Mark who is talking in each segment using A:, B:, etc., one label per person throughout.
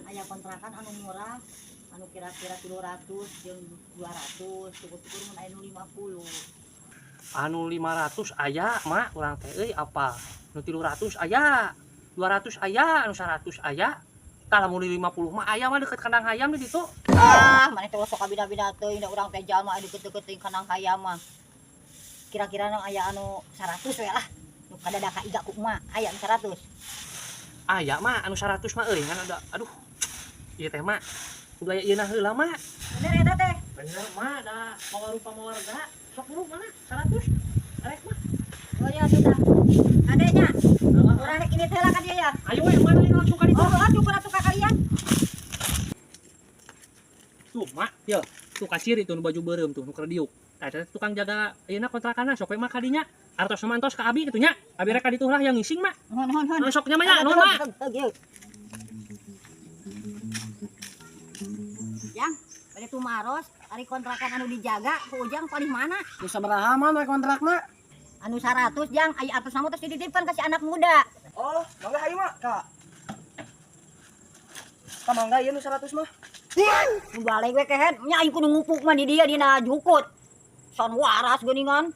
A: Sugan aya kontrakan anu murah, anu kira-kira 300 jeung 200, syukur-syukur mun aya nu 50.
B: Anu 500 aya, Mak, urang teh euy apa? Nu 300 aya, 200 aya, anu 100 aya. Tah lamun 50 mah aya mah deket kandang hayam di ditu.
A: Ah, maneh teh sok kabina-bina teuing da urang teh jalma anu deket-deket teuing kandang hayam mah. Kira-kira nu aya anu 100 we lah. Nu kadada ka iga ku emak, aya anu 100.
B: Aya mah anu 100 mah euy ngan ada aduh. Ieu teh mak, kudu aya ieunah heula mak.
A: Bener eta teh?
B: Bener mak, da mawa rupa mawa warga. Sok buru mana 100. Arek mah.
A: Oh ya sudah. Adenya, urang rek ini teh lah ka dieu ya.
B: Ayo we mana ini langsung ka ditu.
A: Oh, atuh atuh ka kalian.
B: Tuh, mak, ya, tuh kasir itu nu baju beureum tuh nu keur diuk. Tah eta teh tukang jaga ayeuna kontrakanna sok we mah ka dinya. Artos mah entos ka abi kitu nya. Abi rek ka ditu lah yang ngising mak.
A: Nuhun nuhun nuhun.
B: Anu sok nya mah nya, nuhun mak.
A: Jang, bade tumaros, ari kontrakan anu dijaga ku Ujang paling mana?
C: Nu sabaraha mah we kontrakna?
A: Anu 100 Jang, aya atas nama terus dititipkan ke si anak muda.
C: Oh, mangga hayu mah, Kak. Ka mangga ieu nu 100 mah.
A: Nu balik we kehed, nya aing kudu ngupuk mah di dia dina jukut. Son waras geuningan.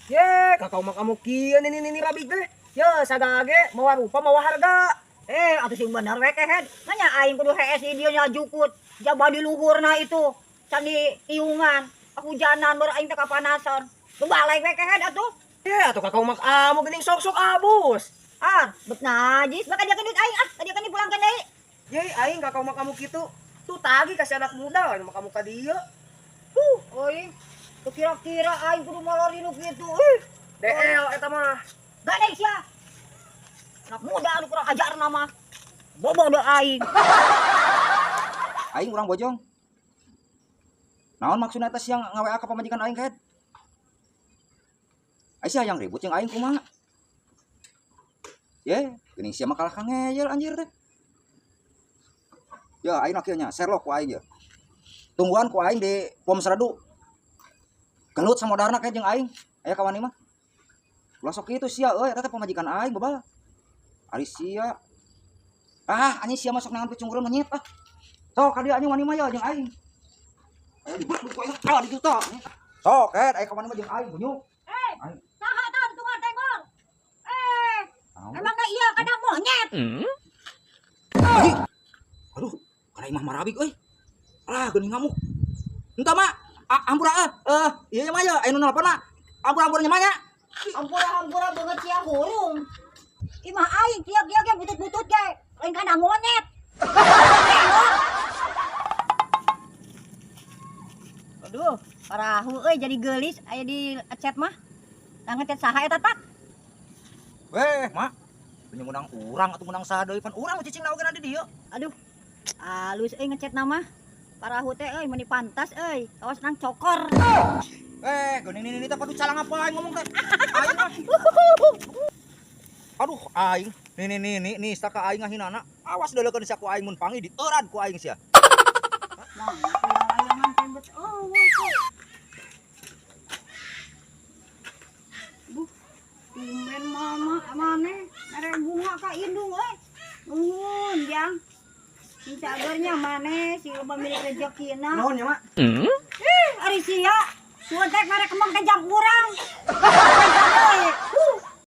C: Ye, kakak mah kamu kieu nini nini rabig teh. Ye, sagage mawa rupa mawa harga.
A: Eh, atuh sing bener we kehed. Nya aing kudu hees di dia nya jukut. Jaba di luhurna itu. Can di tiungan. Hujanan baru aing teh kapanasan. Nu balik we kehed atuh.
C: Ye, atuh kakak mah kamu geuning sok-sok abus.
A: Ah, bet najis, bakal dia duit aing ah, tadi kan dipulangkeun deui.
C: Ye, aing kakak mah kamu kitu. Tuh tagih kasih anak muda, anu mah kamu ka dieu.
A: Euy, tuh kira-kira aing kudu molor nu kitu euy.
C: DL eta mah.
A: Gade sia. Anak muda anu kurang ajar nama. Bobo da aing.
D: Aing urang bojong. Naon maksudna eta siang ngawa ka pamajikan aing kaet? Ai sia yang ribut jeung aing kumaha? Ye, geuning sia mah kalah ka ngeyel anjir teh. Ya aing kieu nya, Sherlock ku aing ye. Tungguan ku aing di pom seradu. Gelut samodarna kaet jeung aing. Aya kawani mah. Ulah sok kitu sia euy, eta teh pamajikan aing bebal. Ari sia. Ah, anjing sia masuk nangan picunggureun menyit ah. Sok ka dieu anjing wani mah ya jeung aing. Ayo dibut ku aing ah di juta. Sok ket aya kawani mah jeung aing bunyuk.
A: Eh,
D: Aing.
A: saha tah tukang tenggol? Eh,
D: Naon?
A: emang da ieu kadang monyet.
D: Aduh. Aduh, kana imah marabik euy. Alah geuning ngamuk. Entah mak, ampura ieu mah ya aya nu nelpon mak. Ampura-ampura nya mah nya.
A: Ampura-ampura banget sia hurung. Imah aing kieu-kieu ge butut-butut ge, lain kana monyet. Aduh, parahu euy jadi geulis aya di chat mah. Tah ngechat saha eta tak?
D: Weh, mak. Punya menang urang atuh menang saha deui pan urang cicing na oge di dieu.
A: Aduh, alus euy ngechat nama. Parahu teh euy meuni pantas euy, kawas nang cokor.
D: Eh, geuning nini teh padu calang apa aing ngomong teh. Aing mah. Aduh, aing nini nini nista ka aing ngahinana. Awas deuleukeun sia ku aing mun pangi dieuran ku aing sia.
A: Nah, layangan tembet oh teh. Buh, tumben mama maneh mere bunga ka indung euy. Nuhun, Jang. Sing cagernya maneh si loba milik rezekina.
C: Nuhun ya, Mak.
A: Ih, ari sia. Suan teh mere kembang teh jang urang.